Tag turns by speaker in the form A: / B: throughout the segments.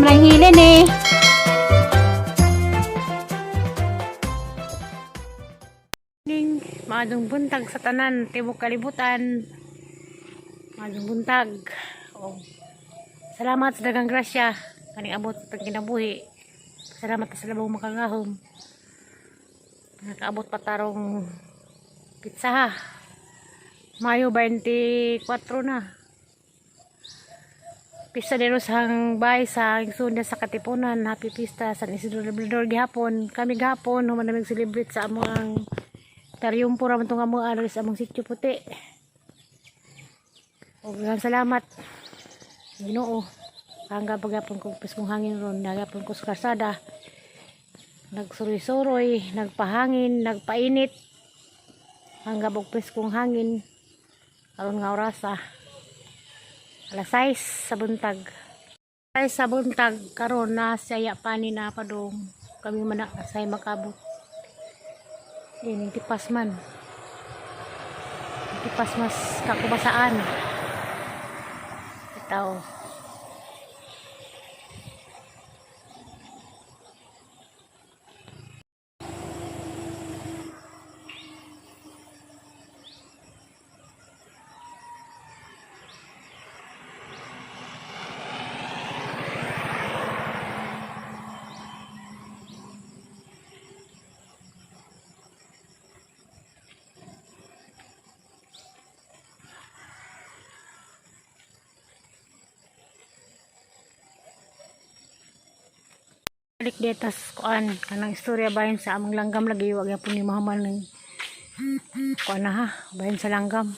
A: Sobrang hilin eh.
B: Ning maadong buntag sa tanan, tibok kalibutan. Maadong buntag. Oh. Salamat sa daghang grasya kaning abot sa kinabuhi. Salamat sa labong makagahom. Nakaabot pa tarong pizza ha. Mayo 24 na. Pista de los hang bay sa Sunda sa Katipunan. Happy Pista San Isidro Labrador gihapon. Kami gihapon human namig celebrate sa among Taryumpo ra man tong among aral sa among sitio puti. Og daghang salamat. Ginoo. Hanggang paghapon ko piskong hangin ron, nagapon ko sa karsada. Nagsuroy-suroy, nagpahangin, nagpainit. Hanggang og piskong hangin aron nga orasa. Alas 6 sa buntag. 6 sa buntag karon na saya pani na padong kami man na say makabot. Ining tipas man. Tipas mas kakubasaan. Ito. Balik detas kuan kanang istorya bahin sa among langgam lagi wa gyapon ni mahamal ng kuan na ha bahin sa langgam.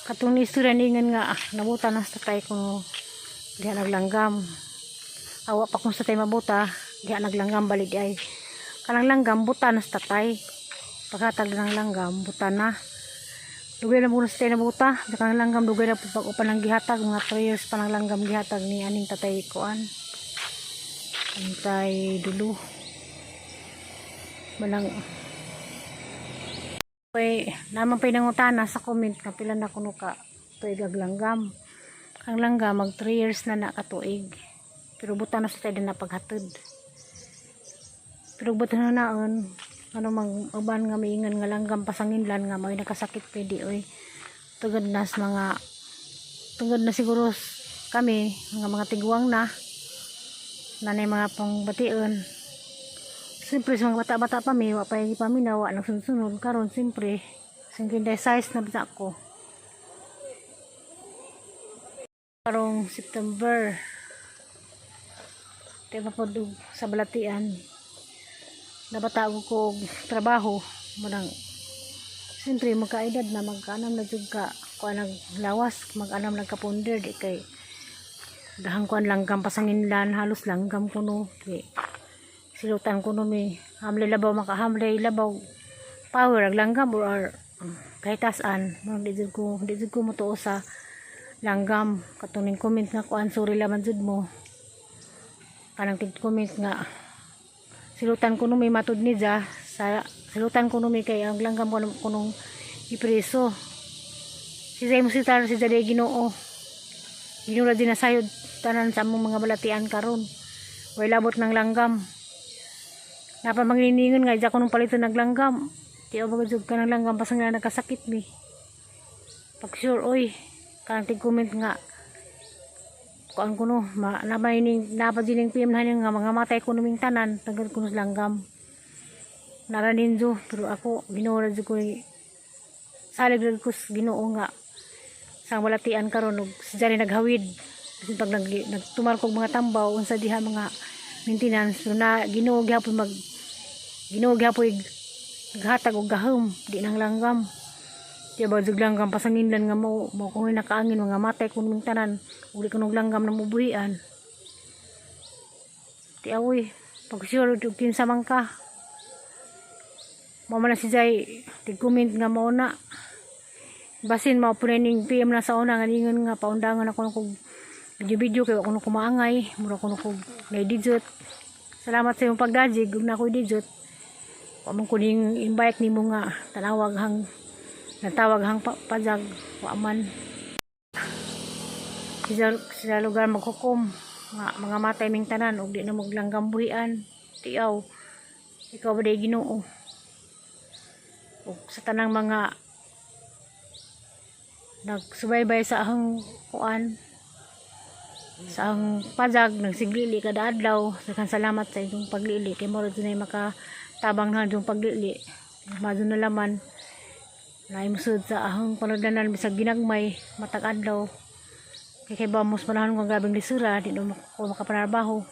B: Katong ni istorya ningan nga nabuta na sa tatay ko diha naglanggam. Awa pa kung sa tay mabuta diha naglanggam balik ay kanang langgam buta na sa tatay. Paghatag ng langgam buta na. Dugay na muna sa tay nabuta. Kanang langgam dugay na po pag upan ang gihatag mga 3 years pa ng langgam gihatag ni aning tatay kuan. Antay dulo. Malang Oy, naman pa'y nangutana sa comment nga pila na kuno ka tuig ag langgam. Ang langgam mag 3 years na na katuig. Pero buta na sa tayo na paghatod. Pero buta na naon ano mang uban nga miingan nga langgam pasanginlan nga may nakasakit pwede oy. Tugod nas mga tugod na siguro kami mga tiguang na nanay mga pangbation. Siyempre sa mga bata-bata pa mi, wa pa yung paminawa nang sunod-sunod karon siyempre singkinday size na bata ko. Karong September tayo pa pod og sa balatian nabata ko og trabaho manang siyempre magkaedad na magkaanam na jud ka kuan nag lawas mag-anam nagkapunder di kay dahang kuan langgam pasanginlan halos langgam kuno kay silutan kuno mi hamlay labaw makahamlay labaw power ag langgam or kahit tasan mo di jud ko motuo sa langgam katuning comment nga kuan sorry laman jud mo kanang tig comment nga silutan kuno mi matud ni ja sa silutan kuno mi kay ang langgam kuno kunong ipreso si Zay mo si Taro si Jaday Ginoo Ginoo din na sayod tanan sa among mga balatian karon way labot ng langgam napamanginingon nga dya ko nung paliton naglanggam di ako jud ka ng langgam pasang nga nagkasakit mi pag sure oy kanang tig comment nga kuan ko no ma, napaining napadining PM na nga mga matay ko numing tanan tagal ko sa langgam naraninjo pero ako Ginoo ra jud ko salig ra ko sa Ginoo nga sa balatian karon og si Johnny naghawid kasi pag nagtumar kog mga tambaw unsa diha mga maintenance pero na Ginoo gihapon mag Ginoo gihapon naghatag og gahom di nang langgam di ba jud langgam pasanginlan nga mo mo kung nakaangin mga matay ko numing tanan uli ko langgam na mubuhian ti awoy pag sure og kinsa man ka mao man na si Jai tig comment nga mao na basin mao po na ning PM na sa una nga ningon nga paundangan ako kog video video kay wa kuno kumaangay mura kuno kog naidijot salamat sa imong pagdajig ug na ako'y dijot wa man ko ning invite nimo nga tanawag hang natawag hang pajag wa man. Sila lugar maghukom nga mga matay ming tanan ug di na maglanggam buhian. Tiaw, ikaw ba day Ginoo? Ug sa tanang mga nagsubaybay sa ahang kuan, sa ang pajag nagsiglili kada adlaw, daghang salamat sa inyong paglili kay mao ra jud nay makatabang na inyong paglili. Madto na laman lahi mosud sa ahang panagdanan bisag ginagmay matag adlaw kay ba mos panahon kong grabeng lisura, di na ko makapanarbaho,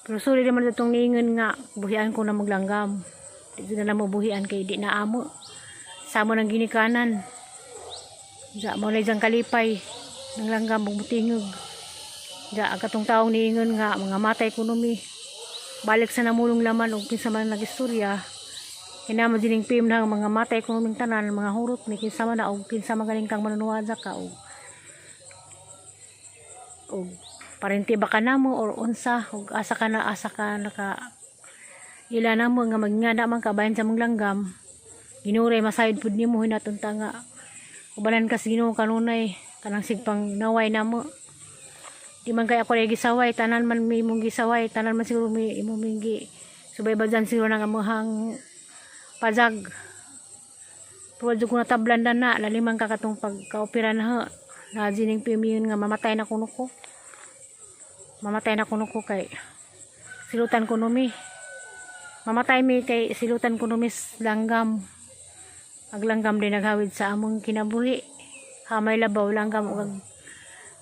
B: pero suri naman itong niingon nga buhian ko na maglanggam. Di jud na mo buhian kay di na amo sa amo ng ginikanan. Ja mo na diyang kalipay ng langgam ug mutingog. Ja ang katong taong niingon nga mga matay kuno mi, balik sa namulong laman ug kinsa man nagistorya kinamo dining PM na mga matay kuno ming tanan, mga hurot ni kinsa man na og kinsa man galing kang manunuwadya ka og parente ba ka namo or unsa og asa ka naka ila namo nga magngana man ka bahin sa mong langgam. Ginuray masayod pud nimo hinaton ta nga ubanan kas Ginoo kanunay kanang sigpang naway namo. Di man kay ako lagi gisaway, tanan man may imong gisaway, tanan man siguro may imong minggi subaybayan siguro ng amuhang pajag. Pero jud ko natablan na na laliman ka katong pagkaopera na ha na jining pimiyon nga mamatay na kuno ko, mamatay na kuno ko kay silutan kuno mi, mamatay mi kay silutan kuno mi langgam. Ag langgam din naghawid sa among kinabuhi, hamay labaw langgam ug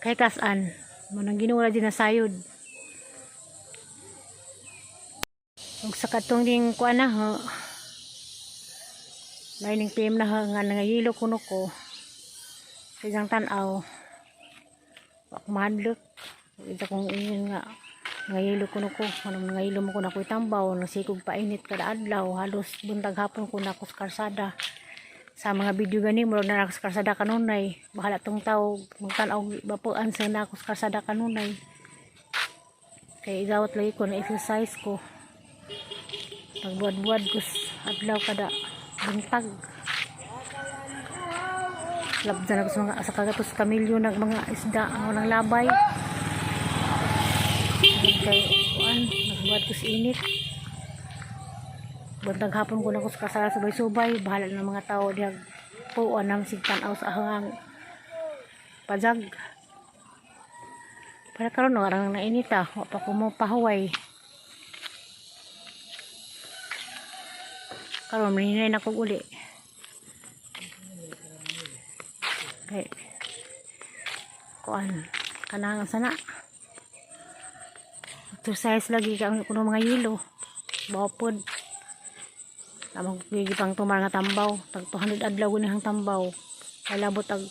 B: kay kasan mo nang Ginoo din nasayod. Ug sa katong ding kuan na ho, lain PM na ho, nga nangayilo kuno ko sa isang tan-aw, wa ko mahadlok. Ito kong ingon nga nangayilo kuno ko, anong nangayilo mo ko na ko'y tambaw, nasikog painit kada adlaw, halos buntag hapon ko na ako sa karsada. Sa mga video gani murag na ako sa karsada kanunay. Bahala tong tao magtan-aw bapuan sa na ako sa karsada kanunay. Kay igawat lagi ko na exercise ko. Pagbuad-buad ko adlaw kada buntag. Labdan ako sa mga sa kagatos kamilyo ng mga isda ang walang labay. Kay kuan, nagbuhat ko sa init. Buntag hapon ko na ko sa kasala subay-subay, bahala ng mga tao diha puan nam sig tan-aw sa ahang pajag. Para karon arang nainita, wa pa ko mo pahuway. Karon maninay na kog uli. Kay kuan kanang sana. Exercise lagi ka kuno mga yelo. Bapod. Tamang gigi pang tumar nga tambaw. Tag 200 adlaw guni ang tambaw. Kalabot ag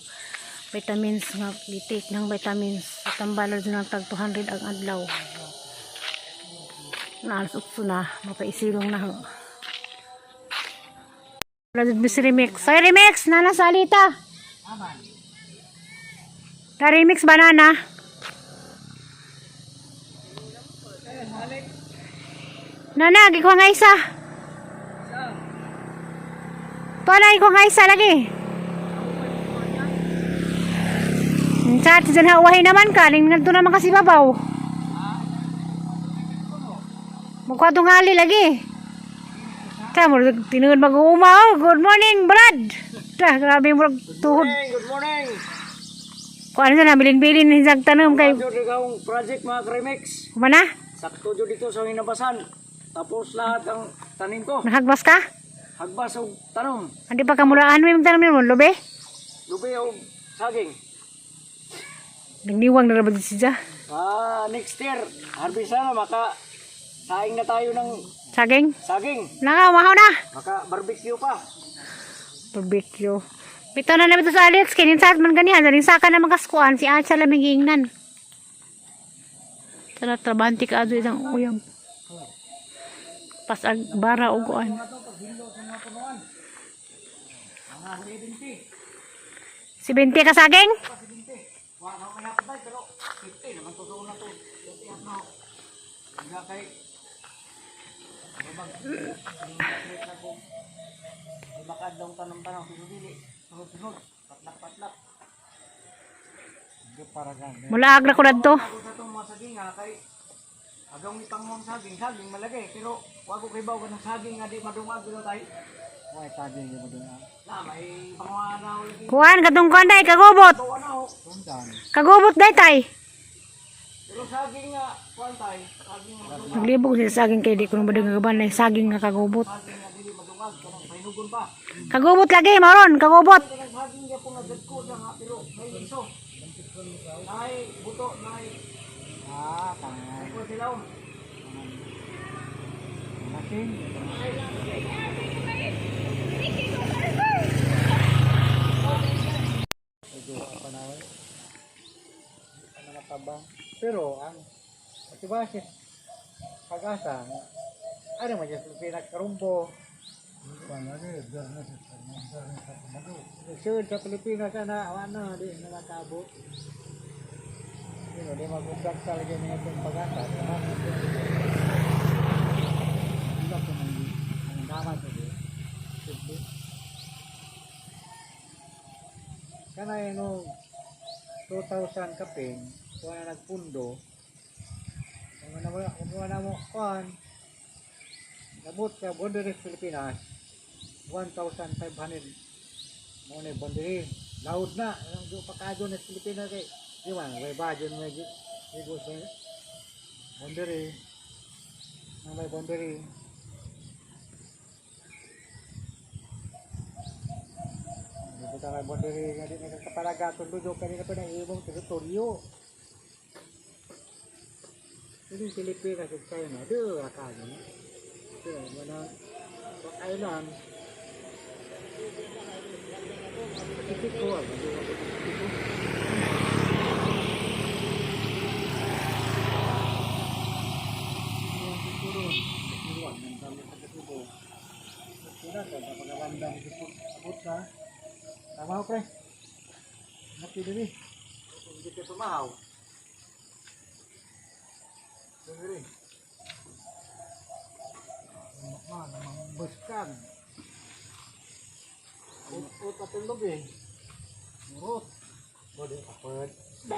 B: vitamins nga gitik ng vitamins. Sa tambal ra ng tag 200 ang adlaw. Na alas 8 na, mapaisilong na ho. Wala jud Miss Remix. Say Remix, nana salita. Ta remix banana. Nana, gikuha nga isa. Tuwa na, ikuha nga isa lagi. Sa dyan hawahi naman ka, ning ngadto naman kasi babaw. Magkwadto ngali lagi. Ta mo tinuod mag-uuma oh. Good morning, Brad. Ta grabe mo tuhod.
A: Good morning.
B: Kuan na bilin-bilin ni tanom kay
A: Jud akong project, mga remix.
B: Kumana?
A: Sakto jud dito sa hinabasan. Tapos lahat ang tanim ko.
B: Nahagbas ka?
A: Hagbas og tanom.
B: Andi pa kamulaan mo yung tanom nimo, lobe?
A: Lubi og saging.
B: Nagniwang na ra ba di siya?
A: Ah, next year, harvest na, maka saing na tayo ng
B: Saging?
A: saging.
B: Naka, mahaw na.
A: Maka barbecue pa.
B: Barbecue. Bitaw na namin ito sa Alex. Kinin sa man ganihan. Daling saka na makaskuan. Si Acha lamig ingnan. Tara, trabante ka ato isang uyab. Pasag bara o kuan. Si 20 ka saging?
A: Wa na may hapday pero 50 naman totoo na to. Hangga kay lima ka adlaw tanom-tanom pero dili sunod-sunod, patlak-patlak.
B: Mulaag ra ko dadto.
A: Ako sa itong mga saging nga kay agaw ni pangwang saging, saging malagay pero wa ko kibaw ng saging nga di madungag pero tay.
C: Why saging di madungag?
A: Na may pangwa na lagi.
B: Kuan katong kuan day kagubot.
A: Tuwa na ho.
C: Sundan.
B: Kagubot day tay.
A: Pero saging nga kuan tay, saging nga madungag,
B: Naglibog sila saging kay di ko na madungag na saging nga kagubot.
A: saging nga dili madungag kanang pahinugon pa.
B: Kagubot lagi maron, kagubot.
A: Kanang saging gyapon nga dagko na nga pero may iso. Nay buto, nay
C: Ah, tangan.
A: kuan sila.
C: Masin. Medyo pa na eh. Ano matabang. Pero ang motivasyon pag-asa, ano man yung pinakarumbo. Nagsunod sa Pilipinas, ana, ano, di na nakaabot. Pero di mag-ugat talaga niya itong pag-asa. Di ba? Hindi ko nang ang damat ito. Sige. Kana yun, no, 2,000 kapin, kuha na nagpundo, kung wala mo, kuhan, nabot sa boundary Pilipinas, 1,500 mo na boundary. Loud na, ang pakado na Pilipinas kay, di ba, may budget may igo sa boundary, ang may boundary. Di ba may boundary nga di nagkapalaga tundo kanina pa na imong teritoryo. Hindi Pilipinas ug China, di ra kayo. Di mo na island. Pasipiko, ah, di ba Pasipiko? Iwan siguro, iwan, ang dami sa Cebu. Sila, sa pagkabandang abot na. Tama ko, pre. Napili ni.
A: Hindi ka tumahaw.
C: Dili. Ma, namambaskan. Ut-ut atong lubi. Murot. Bode apod. 85.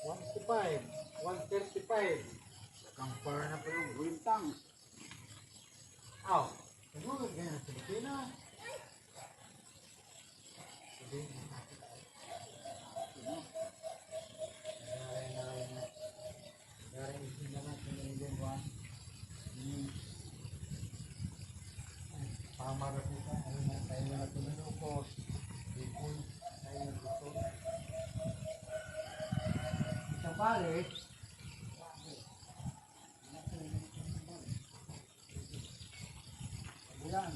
C: 165. 135.
A: Kampar na pa yung wintang.
C: Aw, siguro ganyan sa Pilipinas. Sige. Bale, bulan.